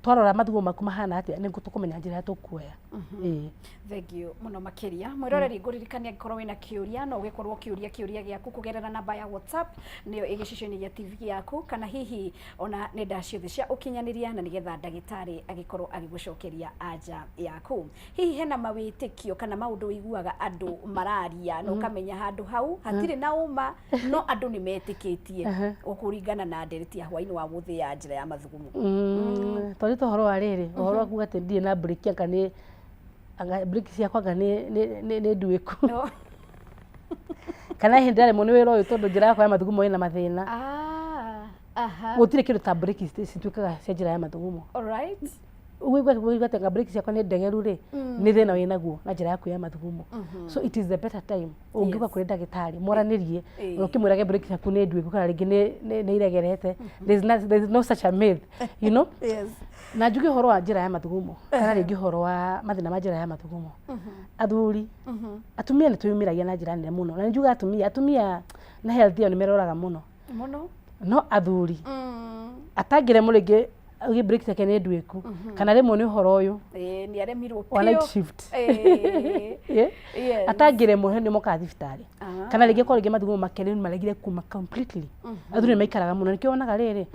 Twarora mathugumo maku mahana atĩa, nĩ tũkũmenya njĩra ĩrĩa tũkuoya. Ĩĩ. Thengiũ mũno makĩria. Mwĩroreri, ngũririkania angĩkorwo wĩna kĩũria, no ũgĩkorwo ũkĩũria kĩũria gĩaku kũgerera namba ya WhatsApp, nĩyo ĩ gĩcicio-inĩ gĩa TV yaku, kana hihi ona nenda ciothe cia ũkinyanĩria, na nĩgetha ndagĩtarĩ agĩkorwo agĩgũcokeria anja yaku. Hihi hena mawĩtĩkio kana maũndũ ũiguaga andũ mararia na ũkamenya handũ hau hatirĩ na ũma, no andũ nĩ metĩkĩtie, kũringana na ndereti ya hwainĩ wa mũthĩ ya njĩra ya mathugumo? Twarĩte ũhoro wa rĩrĩ, ũhoro wa kuga atĩ ndirĩ na breki, anga nĩ anga breki ciakwa anga nĩ nduĩku, kana hihi ndĩraremwo nĩ wĩra ũyũ tondũ njĩra yakwa ya mathugumo ĩna mathĩna. Gũtirĩ kĩndũ ta breki cituĩkaga cia njĩra ya mathugumo. Ũguo atĩ anga breki ciakwa nĩ ndegeru rĩ, nĩ thĩna wĩnaguo na njĩra yaku ya mathugumo. So it is the better time ũngĩũka kũrĩ ndagĩtarĩ mwaranĩrie, ona ũkĩmwĩrage breki ciaku nĩ nduĩku kana rĩngĩ nĩ iregerete. There is no such a myth. Na njuge ũhoro wa njĩra ya mathugumo kana rĩngĩ ũhoro wa mathĩna ma njĩra ya mathugumo, athuri, atumia nĩ twĩyumĩragia na njĩra nene mũno, na nĩ njugaga atumia na health yao nĩ meroraga mũno. Mũno. No athuri atangĩremwo rĩngĩ auge breki ciake nĩ nduĩku, kana rĩmwe nĩ ũhoro ũyũ Ĩĩ, nĩ aremirwo wa night biũ. shift. Atangĩremwo nĩ mokaga thibitarĩ, kana rĩngĩ korwo rĩngĩ mathugumo make nĩ maregire kuma completely. Athuri nĩ maikaraga mũno, nĩkĩo wonaga rĩrĩ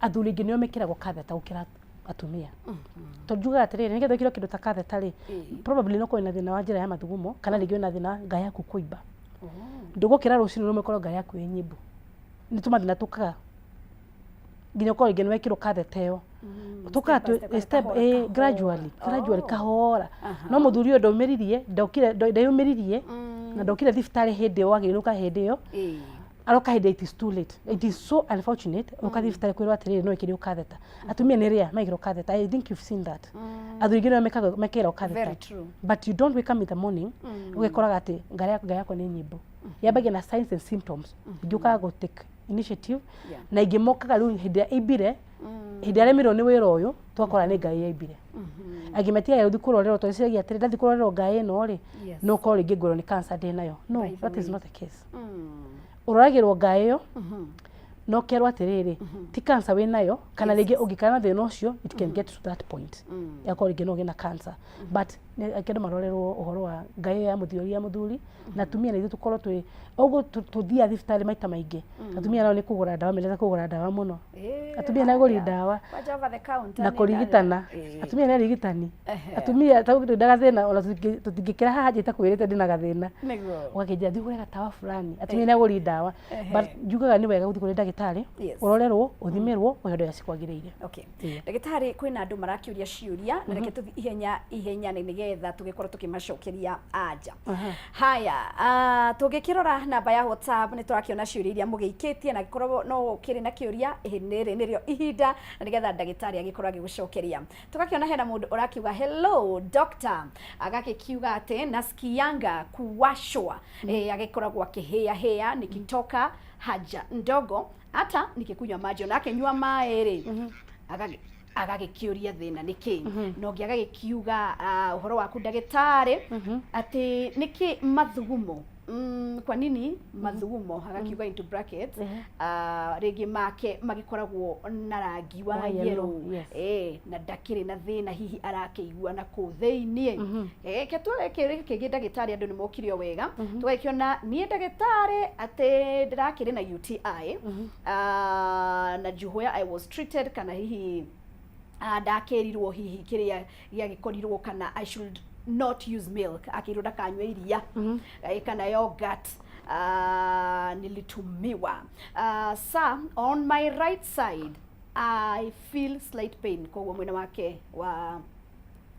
athuri aingĩ nĩo mekĩragwo catheter gũkĩra atumia, tondũ njugaga atĩrĩrĩ, nĩgetha wĩkĩrwo kĩndũ ta catheter rĩ, probably no ũkorwo na thĩna wa njĩra ya mathugumo, kana rĩngĩ wĩna thĩna wa ngaĩ yaku kũimba. Ndũgũkĩra rũcinĩ rũmwe ũkorwo ngaĩ yaku ĩ nyimbu. Nĩ tũmathĩna tũkaga nginya ũkorwo rĩngĩ nĩ wekĩrwo catheter ĩyo, tũkaga Step by step, step kahora, gradually gradually, kahora. No mũthuri ũyũ ndaumĩririe, ndokire, ndeyumĩririe na ndokire thibitarĩ hĩndĩ ĩyo wagĩrĩirwo ũka hĩndĩ ĩyo, aroka hĩndĩ it is too late. It is so unfortunate ũka thibitarĩ kwĩrwo atĩrĩrĩ, no ĩkĩrwo catheter. Atumia nĩ rare mekĩrwo catheter. I think you've seen that athuri aingĩ nĩo mekĩrwo catheter. Very true. But you don't wake up in the morning ũgĩkoraga atĩ ngaĩ yakwa nĩ nyimbo. Yambagia na signs and symptoms, ingĩ ũkaga gũ take initiative, na ingĩ mokaga rĩu hĩndĩ ĩrĩa ĩimbire, hĩndĩ ĩrĩa aremirwo nĩ wĩra ũyũ, twakora nĩ ngai yaimbire. Angĩ matigaga gũthiĩ kũrorerwo tondũ ciragia atĩrĩ, ndathiĩ kũrorerwo ngai ĩno rĩ, no korwo rĩngĩ ngwĩrwo nĩ cancer ndĩ nayo. No, By the that is way. not the case. Ũroragĩrwo ngai ĩyo. No kerwo atĩrĩrĩ, ti cancer wĩ nayo, kana rĩngĩ ũngĩkara na thĩna ũcio, it can get to that point yakorwo rĩngĩ no ũgĩe na cancer. But reke andũ marorerwo ũhoro wa ngaĩ ya mũthiori ya mũthuri na atumia, na ithuĩ tũkorwo twĩ ũguo tũthiaga thibitarĩ maita maingĩ. Atumia nao nĩ kũgũra ndawa, mendete kũgũra ndawa mũno. Atumia nĩ agũri ndawa Kwanja over the counter na nĩ kũrigitana. Atumia nĩ arigitani. Atumia ta ndĩ gathĩna, ona tũtingĩkĩra haha nja itakwĩrĩte ndĩna gathĩna. Ũgakĩnjĩra thiĩ ũgũre gatawa fulani. Atumia nĩ agũri ndawa, but njugaga nĩ wega gũthiĩ kũrĩ ndagĩtarĩ, ũrorerwo, ũthimĩrwo, ũheo ndawa cikwagĩrĩire. Okay. Ndagĩtarĩ, kwĩna andũ marakĩũria ciũria, na reke tũthiĩ ihenya ihenya nĩ nĩgetha tũgĩkorwo tũkĩmacokeria anja. Haya, tũngĩkĩrora namba ya WhatsApp, nĩ tũrakĩona ciũria iria mũgĩikĩtie, na angĩkorwo no ũkĩrĩ na kĩũria, rĩrĩ nĩrĩo ihinda na nĩgetha ndagĩtarĩ agĩkorwo agĩgũcokeria. Tũgakĩona hena mũndũ ũrakiuga, "Hello doctor," agagĩkiuga atĩ nasikianga kuwashwa, agĩkoragwo akĩhĩa hĩa nikitoka haja ndogo, hata nikikunywa maji, ona akĩnyua maĩ rĩ, agagĩkĩũria thĩna nĩ kĩ. Na ũngĩ agagĩkiuga, ũhoro waku ndagĩtarĩ, atĩ nĩkĩ mathugumo, kwa nini mathugumo, agakiuga into brackets, rĩngĩ make magĩkoragwo na rangi wa wa yellow, yellow, na ndakĩrĩ na thĩna hihi arakĩigua na kũu thĩiniĩ. Ke tuoe kĩũria kĩngĩ, ndagĩtarĩ, andũ nĩ mokire o wega. Tũgakĩona niĩ ndagĩtarĩ atĩ ndĩrakĩrĩ na UTI, na juu where I was treated, kana hihi ndakĩrirwo hihi kĩrĩa gĩagĩkorirwo kana I should not use milk, akĩirwo ndakanyue iria kana yogurt. Nilitumiwa sa on my right side I feel slight pain, koguo mwena wake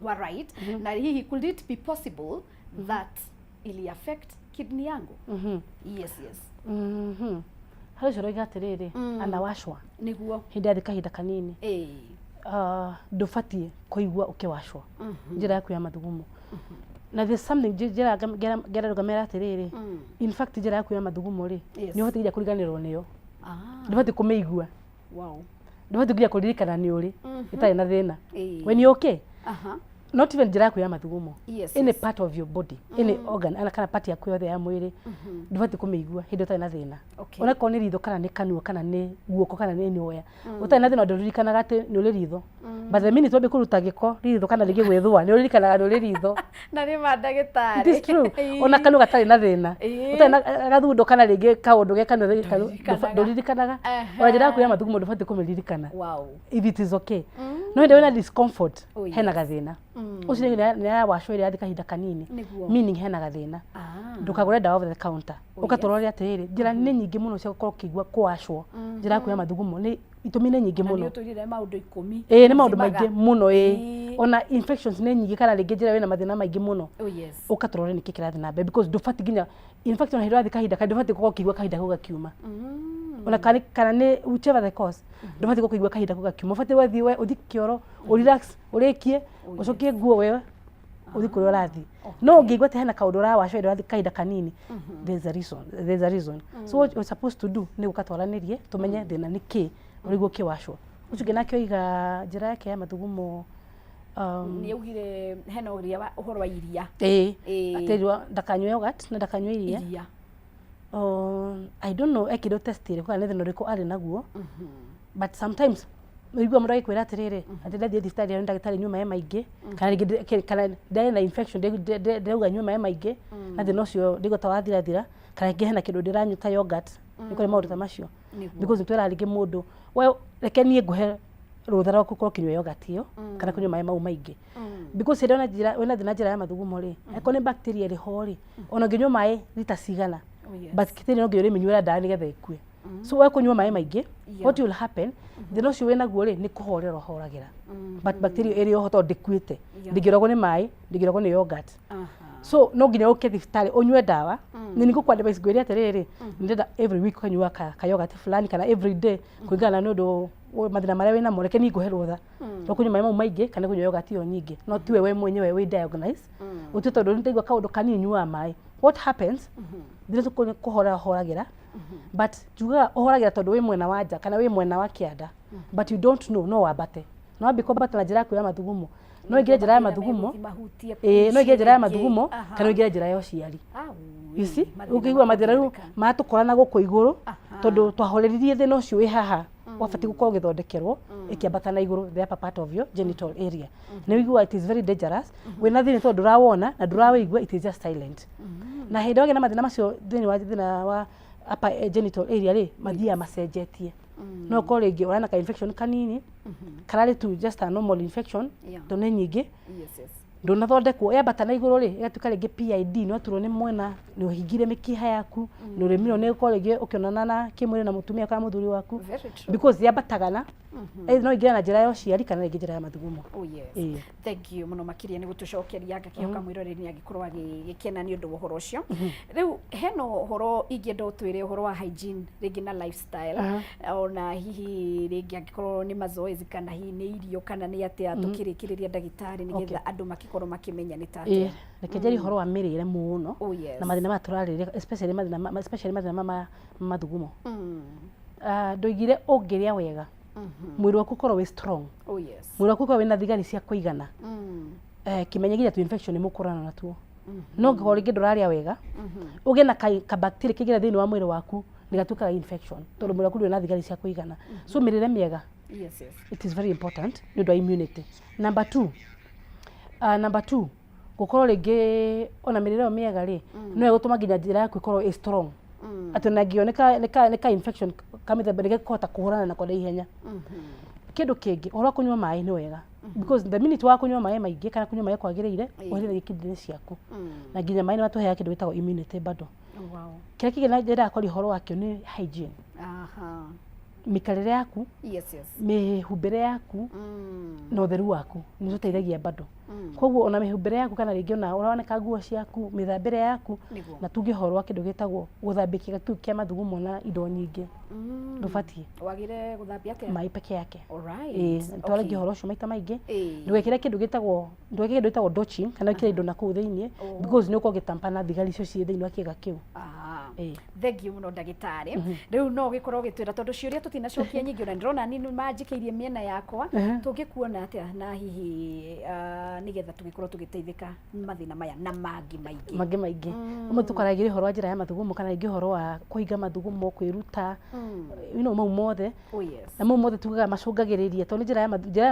wa right, na hihi could it be possible that ili affect kidney yangu? Yes. Harĩ ũcio ũroiga atĩrĩrĩ, anawashwa hĩndĩ yathi kahinda kanini. Ndũbatiĩ kũigua ũkĩwashwo njĩra yaku ya mathugumo, na there's something njĩra ngera ngamera atĩrĩrĩ, in fact njĩra yaku ya mathugumo rĩ, nĩ ũbatiĩ nginya kũriganĩrwo nĩyo. Ndũbatiĩ kũmĩigua. Ndũbatiĩ nginya kũririkana nĩ ũrĩ ĩtarĩ na thĩna when you okay. Not even njĩra yaku ya mathugumo, any part of your body, any organ ana kana part yaku yothe ya mwĩrĩ, ndũbatiĩ kũmĩigua hĩndĩ ũtarĩ na thĩna. Onakorwo nĩ ritho, kana nĩ kanua, kana nĩ guoko, kana nĩ anywhere ũtarĩ na thĩna, ndũririkanaga atĩ nĩ ũrĩ ritho. But the minute wambia kũruta gĩko ritho, kana rĩngĩ gwĩthũa, nĩ ũririkanaga nĩ ũrĩ ritho. Na nĩ ma, ndagĩtarĩ. It is true. Ona kanua gatarĩ na thĩna, ũtarĩ na gathundo kana rĩngĩ kaũndũ ge kanua, Ndũririkanaga. ndũririkanaga. Ona njĩra yaku ya mathugumo ndũbatiĩ kũmĩririkana if it is okay. No hĩndĩ wĩna discomfort, hena gathĩna. Ũcio nĩ yawacwo ĩrĩa yathi kahinda kanini, meaning hena gathĩna. Ndũkagũre ndawa over the counter. Ũgatũrore atĩrĩrĩ, njĩra nĩ nyingĩ mũno cia gũkorwo ũkĩigua kũwacwo njĩra yaku ya mathugumo, nĩ itũmi nĩ nyingĩ Na mũno. nĩ ũtwĩrire maũndũ 10. Ĩĩ, nĩ maũndũ Ũthimaga. maingĩ mũno, ĩĩ. Ona infections nĩ nyingĩ, kana rĩngĩ njĩra wĩna mathĩna maingĩ mũno. Ũkatũrore nĩkĩ kĩrathiĩ na mbere, because ndũbatiĩ nginya, in fact ona hĩndĩ ũrathiĩ kahinda kanini, ndũbatiĩ gũkorwo ũkĩigua kahinda kau gakiuma. Ona kana nĩ whichever the cause, ndũbatiĩ gũkorwo ũkĩigua kahinda kau gakiuma. Ũbatiĩ wathiĩ we ũthiĩ kĩoro, ũrelax, ũrĩkie, ũcokie nguo, we ũthiĩ kũrĩa ũrathiĩ. No ũngĩigua atĩ hena kaũndũ ũrawacwo hĩndĩ ũrathiĩ kahinda kanini, there's a reason, there's a reason. So what you're supposed to do nĩ gũka twaranĩrie, tũmenye thĩna nĩ kĩ ũrĩguo ũkĩwacwo. Ũcio ũngĩ nake oiga njĩra yake ya mathugumo, Nĩ augire hena ũrĩa ũhoro wa iria. Ĩĩ, atĩrwo ndakanyue yogurt na ndakanyue iria. Iria. I don't know ekĩrwo test ĩrĩkũ kana nĩ thĩna ũrĩkũ arĩ naguo, but sometimes ũigua mũndũ agĩkwĩra atĩrĩrĩ, atĩ ndathiĩ thibitarĩ nĩ ndagĩtarĩ nyue maĩ maingĩ, kana rĩngĩ kana ndarĩ na infection, ndĩrauga nyue maĩ maingĩ, na thĩna ũcio ndĩgua ta wathirathira, kana rĩngĩ hena kĩndũ ndĩranyua ta yogurt. Nĩ kũrĩ maũndũ ta macio, because nĩtwĩraga rĩngĩ mũndũ, we reke niĩ ngũhe rũtha rwa gũkorwo ũkĩnyua yogurt ĩyo kana kũnyua maĩ mau maingĩ, because hĩndĩ ĩrĩa wĩna thĩna njĩra ya mathugumo rĩ, angĩkorwo nĩ bacteria ĩrĩ ho rĩ, ona ũngĩnyua maĩ rita cigana, bacteria no nginya ũrĩmĩnyuĩra ndawa nĩgetha ĩkue. So we kũnyua maĩ maingĩ, what will happen, thĩna ũcio wĩnaguo rĩ, nĩ kũhorera ũhoragĩra, but bacteria ĩrĩ oho tondũ ndĩkuĩte. Ndĩngĩrogwo nĩ maĩ, ndĩngĩrogwo nĩ yogurt. So no nginya ũke thibitarĩ ũnyue ndawa. Nĩ nĩngũkũ advice ngwĩre atĩrĩrĩ, ndĩrenda every week ũkanyua ka yogurt fulani, kana every day, kũringana na nĩ ũndũ mathĩna marĩa wĩnamo. Reke niĩ ngũhe rũtha rwa kũnyua maĩ mau maingĩ kana kũnyua yogurt ĩyo nyingĩ, no tiwe we mwenyewe wĩ diagnose ũtue tondũ nĩ ndaigua kaũndũ kanini nyuaga maĩ. What happens, thĩna ũcio kũhora ũhoragĩra, but njugaga ũhoragĩra tondũ wĩ mwena wa nja kana wĩ mwena wa kĩanda, but you don't know no wambate, no wambie kwambata na njĩra yaku ya mathugumo. No ĩingĩre njĩra ya mathugumo. Mahutie. Ĩĩ, no ĩingĩre njĩra ya mathugumo Aha. kana ĩingĩre njĩra ya ũciari. Au, You see, mathĩna ũngĩigua mathĩna rĩu makongerereka. matũkora na gũkũ igũrũ, tondũ twahoreririe thĩna ũcio wĩ haha wabatiĩ gũkorwo ũgĩthondekerwo ĩkĩambata na igũrũ, the upper part of your genital area. Nĩ ũiguaga it is very dangerous wĩna thĩna tondũ ndũrawona na ndũrawĩigua, it is just silent. Na hĩndĩ wagĩa na mathĩna macio thĩinĩ wa thĩna wa upper genital area rĩ, mathiaga macenjetie. No ũkorwo rĩngĩ ũrana ka infection kanini kararĩ tu, just a normal infection, tondũ nĩ nyingĩ. Ndũnathondekwo, yambata na igũrũ rĩ, ĩgatuĩka rĩngĩ PID, nĩ waturwo nĩ mwena, nĩ ũhingire mĩkiha yaku, nĩ ũrĩmirwo nĩ gũkorwo rĩngĩ ũkĩonana na kĩmwĩrĩ na mũtumia kana mũthuri waku. Very true. Because yambataga na either no ingĩre na njĩra ya ũciari kana rĩngĩ njĩra ya mathugumo. Oh yes. Ĩĩ. Thank you mũno makĩria nĩ gũtũcokeria. Ngakĩhoka mwĩroreri nĩ angĩkorwo agĩkena nĩ ũndũ wa ũhoro ũcio. Rĩu hena ũhoro ingĩenda ũtwĩre, ũhoro wa hygiene rĩngĩ na lifestyle, ona hihi rĩngĩ angĩkorwo nĩ mazoezi kana hihi nĩ irio kana nĩ atĩa, tũkĩrĩkĩrĩria, ndagĩtarĩ, nĩgetha andũ makĩkorwo makĩmenya nĩ ta atĩa. Reke njarie ũhoro wa mĩrĩre mũno na mathĩna maya tũrarĩrĩria, especially mathĩna ma mathugumo. Ah, ndoigire ũngĩrĩa wega, mwĩrĩ waku ũkorwo wĩ strong, mwĩrĩ waku ũkorwo wĩna thigari cia kũigana, kĩmenye nginya tu infection nĩ mũkũrana natuo. No ũngĩkorwo rĩngĩ ndũrarĩa wega, ũgĩe na ka bacteria kĩingĩra thĩinĩ wa mwĩrĩ waku, nĩ gatuĩkaga infection tondũ mwĩrĩ waku ndũrĩ na thigari cia kũigana. So mĩrĩre mĩega, it is very important nĩ ũndũ wa immunity. Number two, gũkorwo rĩngĩ ona mĩrĩre ĩyo mĩega rĩ, no ĩgũtũma nginya njĩra yaku ĩkorwo ĩ strong, atĩ ona ĩngĩoneka nĩ ka infection ka mĩthemba, nĩ gĩkũhota kũhũrana nako na ihenya. Kĩndũ kĩngĩ, ũhoro wa kũnyua maĩ nĩ wega, because the minute wa kũnyua maĩ maingĩ kana kũnyua maĩ kwagĩrĩire, ũhĩrĩragia kidney ciaku, na nginya maĩ nĩ matũheaga kĩndũ gĩtagwo immunity bado. Kĩrĩa kĩngĩ na nyendaga kwaria ũhoro wakĩo nĩ hygiene, mĩikarĩre yaku, mĩhumbĩre yaku na ũtheru waku nĩ ũtũteithagia bado. Koguo ona mĩhumbĩre yaku kana rĩngĩ ona ũroneka nguo ciaku, mĩthambĩre yaku, na tuge ũhoro wa kĩndũ gĩtagwo gũthambia kĩga kĩu kĩa mathugumo na indo nyingĩ, ndũbatiĩ. Wagire gũthambia atĩa? Maĩ peke yake. Alright. Ĩĩ, twaragia ũhoro ũcio maita maingĩ. Ndũgekĩre kĩndũ gĩtagwo, ndũgekĩre kĩndũ gĩtagwo douching kana wĩkĩre indo na kũu thĩiniĩ, because nĩ ũkorwo ũgĩtampa na thigari icio ciĩ thĩiniĩ wa kĩga kĩu. Ĩĩ. Thank you mũno, ndagĩtarĩ. Rĩu no ũgĩkorwo ũgĩtwĩra, tondũ ciũria tũtinacokia nyingĩ, ona ndĩrona nini manjikĩirie mĩena yakwa. Tũngĩkuona atĩa na hihi nĩgetha tũgĩkorwo tũgĩteithĩka mathĩna maya na mangĩ maingĩ? Mangĩ maingĩ, ũmwe tũkaragia ũhoro wa njĩra ya mathugumo kana rĩngĩ ũhoro wa kũhinga mathugumo, kwĩruta, mau mothe. Na mau mothe tugaga macũngagĩrĩria tondũ nĩ njĩra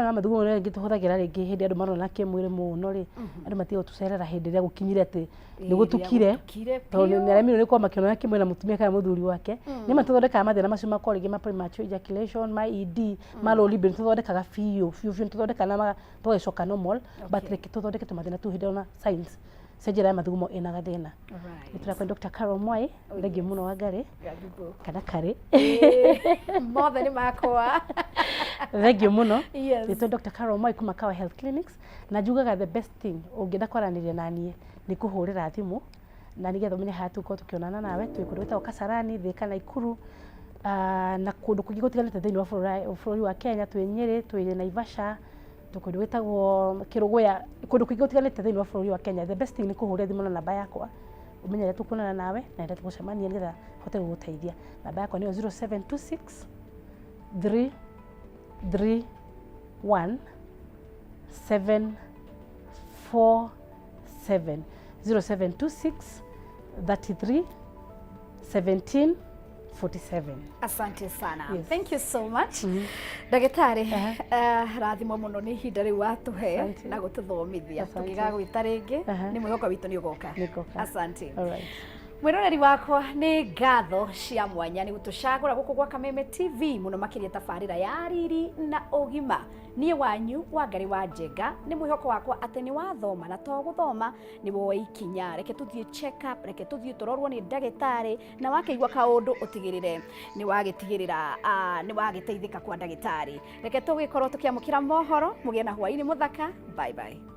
ya mathugumo nĩyo rĩngĩ tũhũthagĩra rĩngĩ hĩndĩ andũ marona kĩmwĩrĩ mũno rĩ, andũ matige gũtũcerera hĩndĩ ĩrĩa gũkinyire atĩ nĩ gũtukire, gũtukire. Tondũ nĩ aremirwo nĩ gũkorwo makĩonana kĩmwĩrĩ na mũtumia kana mũthuri wake. Nĩ ma tũthondekaga mathĩna macio makorwo rĩngĩ ma premature ejaculation, ma ED, ma low libido, nĩ tũthondekaga biũ biũ biũ, nĩ tũthondekaga na tũgagĩcoka normal. But reke tũthondeke tũmathĩna tũu hĩndĩ ona signs cia njĩra ya mathugumo ĩna gathĩna. Nĩ tũrakora Dr. Carol Mwai. Thank you mũno, Wangari Karibu. Kana Karĩ. Mothe nĩ makwa. Thank you mũno. Nĩtwo Dr. Carol Mwai kuma Kawa Health Clinics, na njugaga the best thing ũngĩenda kwaranĩria na niĩ nĩ kũhũrĩra thimũ, na nĩgetha ũmenye harĩa tũgũkorwo tũkĩonana nawe. Twĩ kũndũ gwĩtagwo Kasarani, Thĩka, Naikuru, na kũndũ kũngĩ gũtiganĩte thĩinĩ wa bũrũri wa Kenya. Twĩ Nyĩrĩ, twĩ Naivasha, twĩ kũndũ gwĩtagwo Kĩrũgũya, kũndũ kũingĩ gũtiganĩte thĩinĩ wa bũrũri wa Kenya. The best thing nĩ kũhũrĩra thimũ na namba yakwa, ũmenye rĩrĩa tũkuonana nawe na rĩrĩa tũgũcemania, nĩgetha hote gũgũteithia. Namba yakwa nĩyo 0726 3 3 1 7 4 7, 0726 33 17 47. Asante sana. Yes. Thank you so much, ndagĩtarĩ. Rathimwo mũno nĩ ihinda rĩu watũhe Asante. na gũtũthomithia. Asante. Tũngĩgagwĩta rĩngĩ, nĩ mwĩhoko witũ nĩ ũgoka. Nĩngoka. Asante. All right. Mwĩroreri wakwa, nĩ ngatho cia mwanya nĩ gũtũcagũra gũkũ gwa Kameme TV, mũno makĩria tabarĩra ya Riri na Ũgima. Niĩ wanyu Wangarĩ wa Njenga. Nĩ mwĩhoko wakwa atĩ nĩ wathoma, na to gũthoma, nĩ woe ikinya. Reke tũthiĩ check up, reke tũthiĩ tũrorwo nĩ ndagĩtarĩ, na wakĩigua kaũndũ ũtigĩrĩre nĩ wagĩtigĩrĩra nĩ wagĩteithĩka kwa ndagĩtarĩ. Reke tũgĩkorwo tũkĩamũkĩra mohoro. Mũgĩe na hwaĩ-inĩ mũthaka. Bye bye.